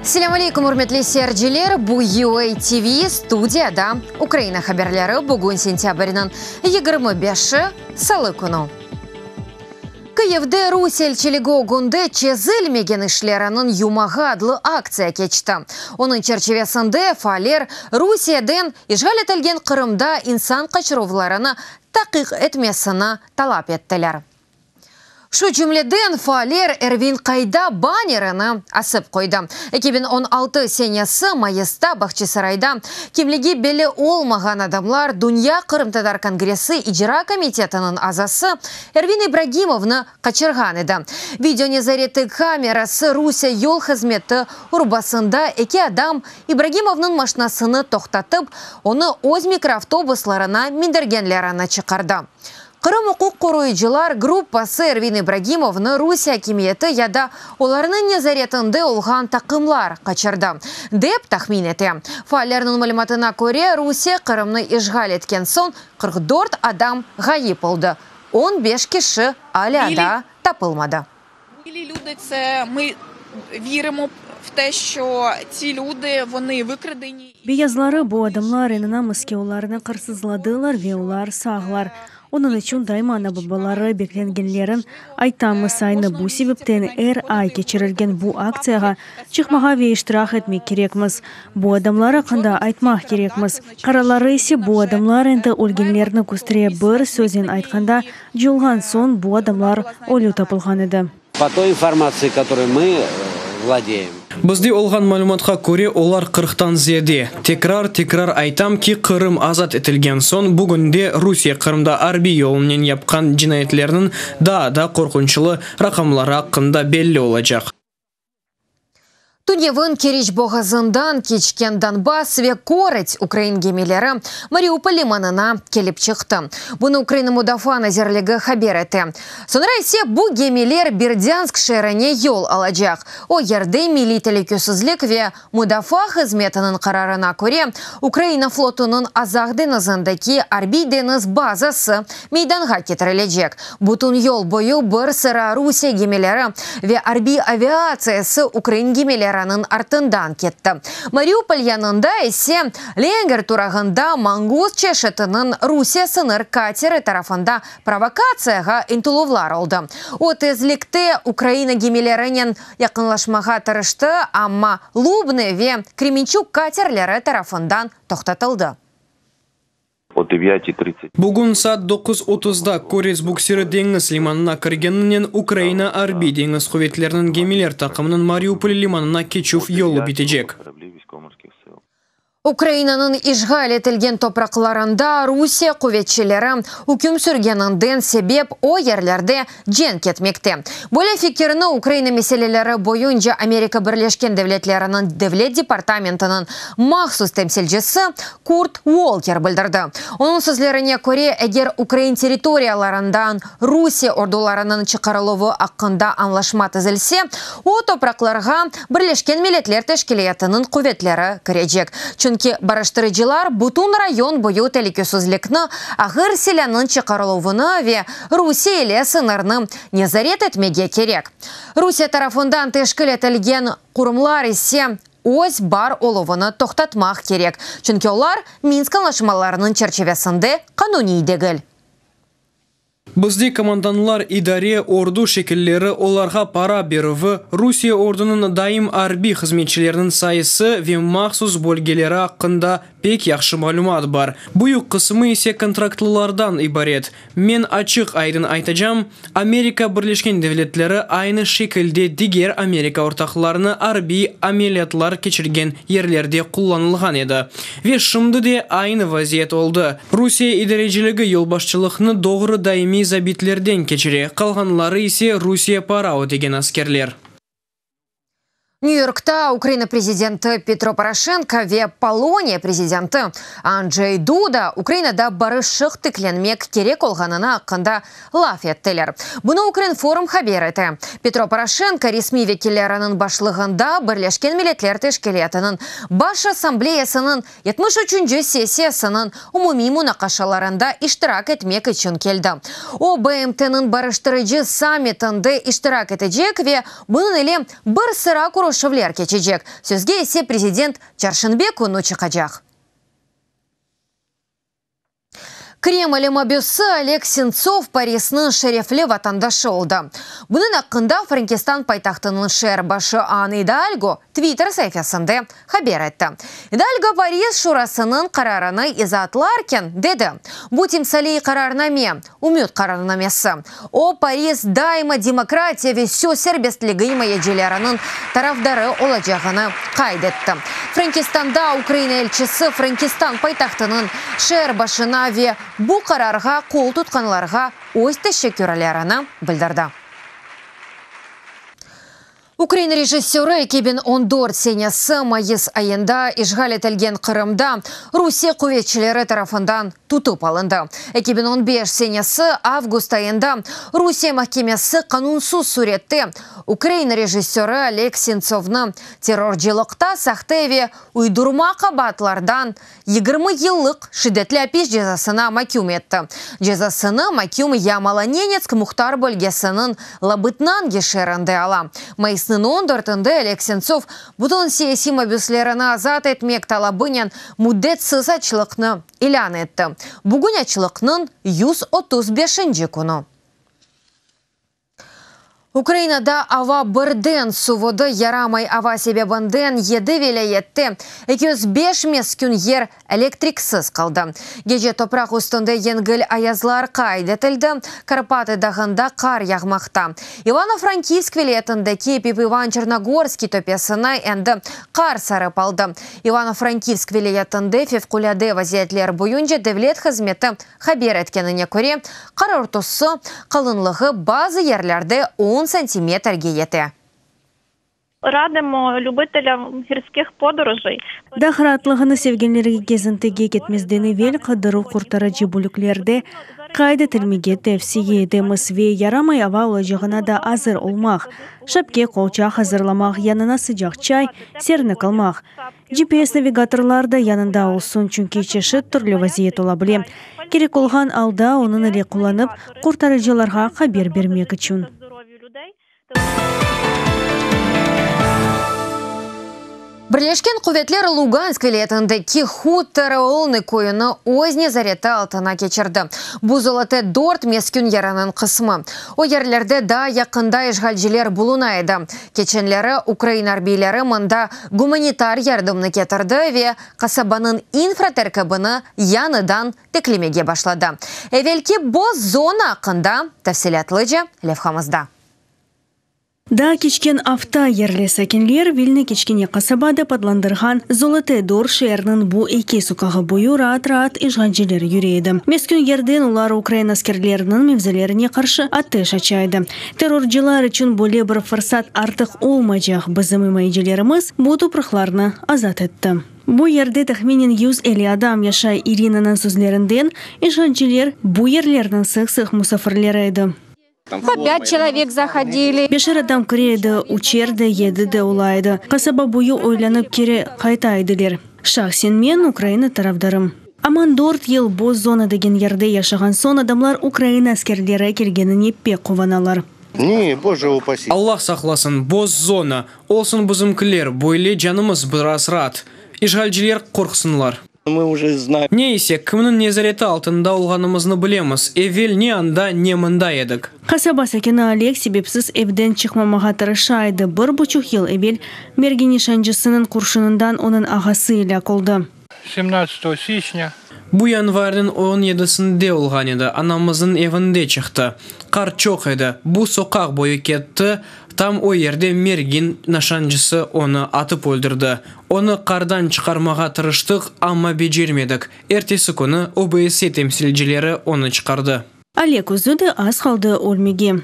Selâm aleyküm, ürmetli seyirciler! Bu UA TV, studiyada Ukraina haberleri, bugün sentâbrniñ 25-i, salı künü. Kıyivde Rusiye elçiligi ögünde Çezilmegen işleriniñ yumağı adlı aktsiya keçti. Onıñ çerçivesinde faaller Rusiyeden işğal etilgen Qırımda insan qaçıruvlarını taqiq etmesini talap ettiler. Şu cümleden, faaller Ervin qayda bannerini asıp qoydı. 2016 senesi mayısta Bağçasarayda kimligi belli olmağan adamlar Dünya qırımtatar kongressi icra komitetiniñ azası Ervin İbragimovnı qaçırğan edi. Video nezareti kamerası Rusiye yol hızmeti urbasında eki adam İbragimovnıñ maşinasını toqtatıp, onı öz mikroavtobuslarına mindirgenlerini çıqardı. Qırım uquq qoruyıcılar gruppası Ervin İbragimovnı Rusiye akimiyeti ya da olarnıñ nezaretinde olğan taqımlar qaçırdı, dep tahmin ete. Faallerniñ malümatına köre, Rusiye Qırımnı işğal etken soñ 44 adam ğayıp oldı, 15 kişi alâ daa tapılmadı. Білі люди це ми віримо в те, що ці люди вони викрадені. Beyazları, bu adamlar, inanamız ki, olarnı qırsızladılar ve olar sağlar. Onıñ içün daima ana-babaları beklegenlerin aytamız. Aynı bu sebepten er ay keçirilgen bu aktsiyağa çıqmağa ve iştirak etmek kerekmiz. Bu adamlar aqqında aytmaq kerekmiz. Qaraları ise bu adamlar endi ölgenlerini köstere, bir söznen aytqanda, Cıyılğan soñ bu adamlar ölü tapılğan edi. Po toy informatsiyi, kotoroy mı vladeyem. Bizde olğan malümatqa köre, olar qırqtan ziyade. Tekrar-tekrar aytam ki, Qırım azat etilgen soñ, bugünde Rusiye Qırımda arbiy yolunen yapqan cinayetlerniñ daa da qorqunçlı raqamları aqqında belli olacaq. Tünevin Keriç boğazından keçken Donbass ve Korets ukrain gemileri Mariupol limanına kelip çıqtı. Bunı Ukraina Mudafaa nazirligi haber ete. Soñra ise bu gemiler Berdânsk şeerine yol alacaq. O yerde Milliy telükesizlik ve mudafaa hızmetiniñ qararına köre, Ukraina flotunıñ Azaq deñizindeki arbiy-deñiz bazası meydanğa ketirilecek. Bütün yol boyu bir sıra Rusiye gemileri ve arbiy aviatsiyası ukrain gemileriniñ artından ketti. Mariupol yanında ise Lenger turağında Mangust çeşitiniñ Rusiye sıñır kateri tarafında provokatsiyağa ıntıluvlar oldı. O, tezlikte Ukraina gemilerinen yaqınlaşmağa tırıştı, amma Lubnı ve Kremençug katerleri tarafından toqtatıldı. O devyatiy tridtsât. Bugün saat doquz otuzda Korets buksiri deñiz limanına kirgeninen Ukraina Arbiy-deñiz quvetleriniñ gemiler taqımınıñ Mariupol limanına keçüv yolu bitecek. Ukrainanıñ işğal etilgen topraqlarında Rusiye quvetçileri üküm sürgeninden sebep o yerlerde cenk etmekte. Böyle fikirni Ukraina meseleleri boyunca Amerika Birleşken Devletleriniñ Devlet departamentiniñ mahsus temsilcisi Kurt Volker bildirdi. Onıñ sözlerine köre, eger ukrain territoriyalarından Rusiye ordularınıñ çıqarıluvı aqqında añlaşma tizilse, o topraqlarğa Birleşken Milletler Teşkilâtınıñ quvetleri kirecek, çünki barıştırıcılar bütün rayon boyu telükesizlikni, ağır silânıñ çıqarıluvını ve Rusiye ile sıñırnı nezaret etmege kerek. Rusiye tarafından teşkil etilgen qurumlar ise öz bar oluvını toqtatmaq kerek, çünki olar Minsk añlaşmalarınıñ çerçivesinde qanuniy degil. Bizde komandanlar, idare, ordu şekilleri, olarğa para berüvi, Rusiye ordunıñ daim arbiy hızmetçileriniñ sayısı ve mahsus bölgeleri aqqında pek yahşı malümat bar. Büyük qısmı ise kontraktlılardan ibaret. Men açıq-aydın aytacam, Amerika Birleşken Devletleri aynı şekilde diger Amerika ortaqlarını arbiy ameliyatlar keçirgen yerlerde qullanılğan edi. Ve şimdi de aynı vaziyet oldı. Rusiye idareciligi yolbaşçılıqnı doğru daimiy zabitlerden keçire, qalğanları ise Rusiye para ödegen askerler. Nyü-Yorkta Ukraina prezidenti Petro Poroşenko ve Poloniya prezidenti Andjey Duda Ukrainada barışıq tiklenmek kerek olğanını aqqında laf ettiler. Bunı Ukrinform haber ete. Petro Poroşenko resmiy vekilleriniñ başlığında Birleşken Milletler Teşkilâtınıñ Baş Assambleyasınıñ 73-nci sessiyasınıñ umumiy munaqaşalarında iştirak etmek içün keldi. O, BMT-niñ barıştırıcı sammitinde iştirak etecek ve bunıñ ile bir sıra körüşüvler. Körüşüvler keçecek, sözge ise prezident çarşenbe künü çıqacaq. Kreml mabüsi Oleg Sentsov Parisniñ şerefli vatandaşı oldı. Bunıñ aqqında Frenkistan paytahtınıñ şeer başı Ann İdalgo Twitter saifesinde haber etti. İdalgo Paris şurasınıñ qararını izaatlarken dedi, Bu timsaliy qararname, ümüt qararnamesi. O, Paris daima demokratiya ve söz serbestligi imayecileriniñ tarafdarı olacağını qayd etti. Frenkistanda Ukraina elçisi Frenkistan paytahtınıñ şeer başına ve bu qararğa qol tutqanlarğa öz teşekkürlerini bildirdi. Ukrain rejissörı 2014 senesi mayıs ayında işğal etilgen Qırımda Rusiye quvetçileri tarafından tutıp alındı. 2015 senesi avgust ayında Rusiye mahkemesi qanunsız sürette ukrain rejissörı Oleg Sentsovnı terrorcılıqta sahte ve uydurma qabaatlardan 20 yıllıq şiddetli apis cezasına maküm etti. Cezasını maküm Yamalo-Nenetsk muhtar bölgesiniñ Labıtnangi şeerinde ala. Mayısnıñ on dörtünde Oleg Sentsov bütün siyasiy mabüslerini azat etmek talabınen müddetsiz açlıqnı ilân etti. Bugün açlıqnıñ 135-inci künü. Ukrainada ava birden suvudı, yaramay ava sebebinden yedi vilâyette 205 meskün yer elektriksiz qaldı. Gece topraq üstünde yengil ayazlar qayd etildi, Karpatı dağında qar yağmaqta. İvano-Frankivsk vilâyetindeki Pip İvan Çornogorskiy töpesini endi qar sarıp aldı. İvano-Frankivsk vilâyetinde Fevqulâde vaziyetler boyunca devlet hızmeti Haber etkenine köre, qar örtüsi qalınlığı bazı yerlerde on santimetrge yete. Radimo lübitelâm girskih podorojey. Dağ raatlığını sevgenlerge kezintige ketmezden evel qıdıruv-qurtarıcı bölüklerde qayd etilmege tevsiye etemiz ve yaramay ava olacağına da azır olmaq, şapke, qolçaq azırlamaq, yanına sıcaq çay, sernik almaq. GPS-navigatorlar da yanında olsun, çünki çeşit türlü vaziyet ola bile. Kerek olğan alda onıñ ile qullanıp, qurtarıcılarğa haber bermek içün. Birleşken Quvetler Lugansk vilâyetindeki Hutor Olnı köyüni öz nezareti altına keçirdi. Bu Zolote dört meskün yeriniñ qısmı. O yerlerde daa yaqında işğalciler buluna edi. Keçenleri ukrain arbiyleri mında gumanitar yardımnı ketirdi ve qasabanıñ infraterkibini yañıdan tiklemege başladı. Evelki boz zona aqqında tafsilâtlıca levhamızda. Daa keçken afta yerli sakinler Vilni kiçkene qasaba dep adlandırğan Zolote Dor şeeriniñ bu eki soqağı boyu raat-raat işğalciler yüre edi. Meskün yerden olar ukrain askerleriniñ mevzilerine qarşı ateş aça edi. Terrorcılar içün böyle bir fırsat artıq olmaycaq, bizim imayecilerimiz bu topraqlarnı azat etti. Bu yerde tahminen 150 adam yaşay, İrinanıñ sözlerinden, işğalciler bu yerlerniñ sıq-sıq musafirleri edi. Po pyat çelovek zahodili. Beşer adam kire edi, üçer de, yedi de ola edi. Qasaba boyu oylanıp keri qayta ediler. Şahsen men Ukraina tarafdarım. Aman dört yıl boz zona degen yerde yaşağan soñ adamlar Ukraina askerleri kelgenine pek quvanalar. Ne, Bože upasi. Allah saqlasın, boz zona, olsun bizimkiler, böyle canımız biraz raat. İşğalciler qorqsınlar. Mı uje znaem. Ne ise, kimniñ nezareti altında olğanımıznı bilemiz, evel ne anda, ne mında edik. Qasaba sakini Oleg sebepsiz evden çıqmamağa tırışa edi. Bir buçuq yıl evel mergi nişancısınıñ qurşunından onıñ ağası elâk oldı. Semnadtsatogo siçnâ. Bu yanvarniñ on yedisinde olğan edi, anamıznıñ evinde çıqtı. Qar çoq edi, bu soqaq boyu ketti, tam o yerde mergin nişancısı onı atıp öldürdi. Onı qardan çıqarmağa tırıştıq, amma becermedik. Ertesi künü OBSE temsilcileri onı çıqardı. Oleg özü de az qaldı ölmege.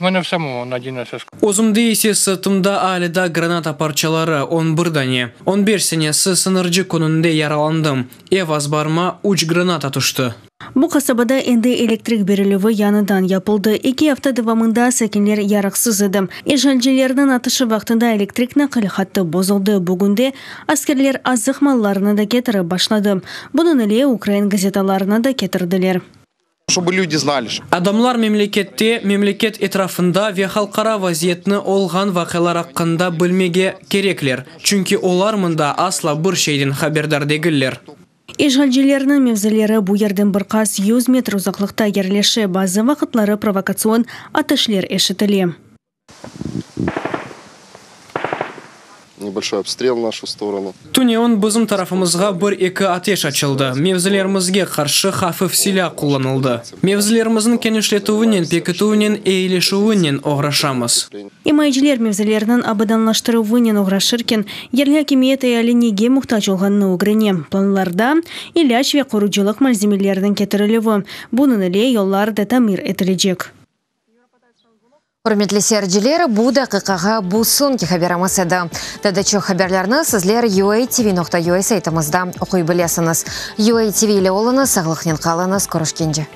Mene vsamogo nadinase. Özümde ise sırtımda alâ da granata parçaları, on bir dane. On beş senesi sıñırcı kününde yaralandım. Ev azbarıma üç granata tüşti. Bu qasabada endi elektrik berilüvi yañıdan yapıldı. Eki afta devamında sakinler yarıqsız edi. İşğalcilerniñ atışı vaqtında elektrik naqil hattı bozuldı. Bugünde askerler azıq mallarını da ketirip başladı. Bunıñ ile ukrain gazetalarını da ketirdiler. Ştobu lüdi znali. Adamlar memlekette, memleket etrafında ve halqara vaziyetni olğan vaqialar aqqında bilmege kerekler, çünki olar mında asla bir şeyden haberdar degiller. İşğalcilerniñ mevzileri bu yerden bir qas yüz metr uzaqlıqta yerleşe, bazı vaqıtları provokatsion ateşler eşitile. Nebolşoy obstrel v našu storonu. Tünevin bizim tarafımızğa bir-eki ateş açıldı, mevzilerimizge qarşı hafif silâ qullanıldı. Mevzilerimizniñ kenişletüvinen, pekitüvinen, eyileşüvinen oğraşamız. İmayeciler mevzilerniñ abadanlaştıruvınen oğraşırken, yerli akimiyet eali nege muhtac olğanını ögrene. Planlarda, ilâc ve qurucılıq malzemeleriniñ ketirilüvi, bunıñ ile yollar da tamir etilecek. Ürmetli seyirciler, bu daqiqağa bu soñki haberimiz edi. Daa da çoq haberlerni sizler uatv nokta ua saytımızda oquy bilesiñiz. UATV ile oluñız, sağlıqnen qalıñız, körüşkence.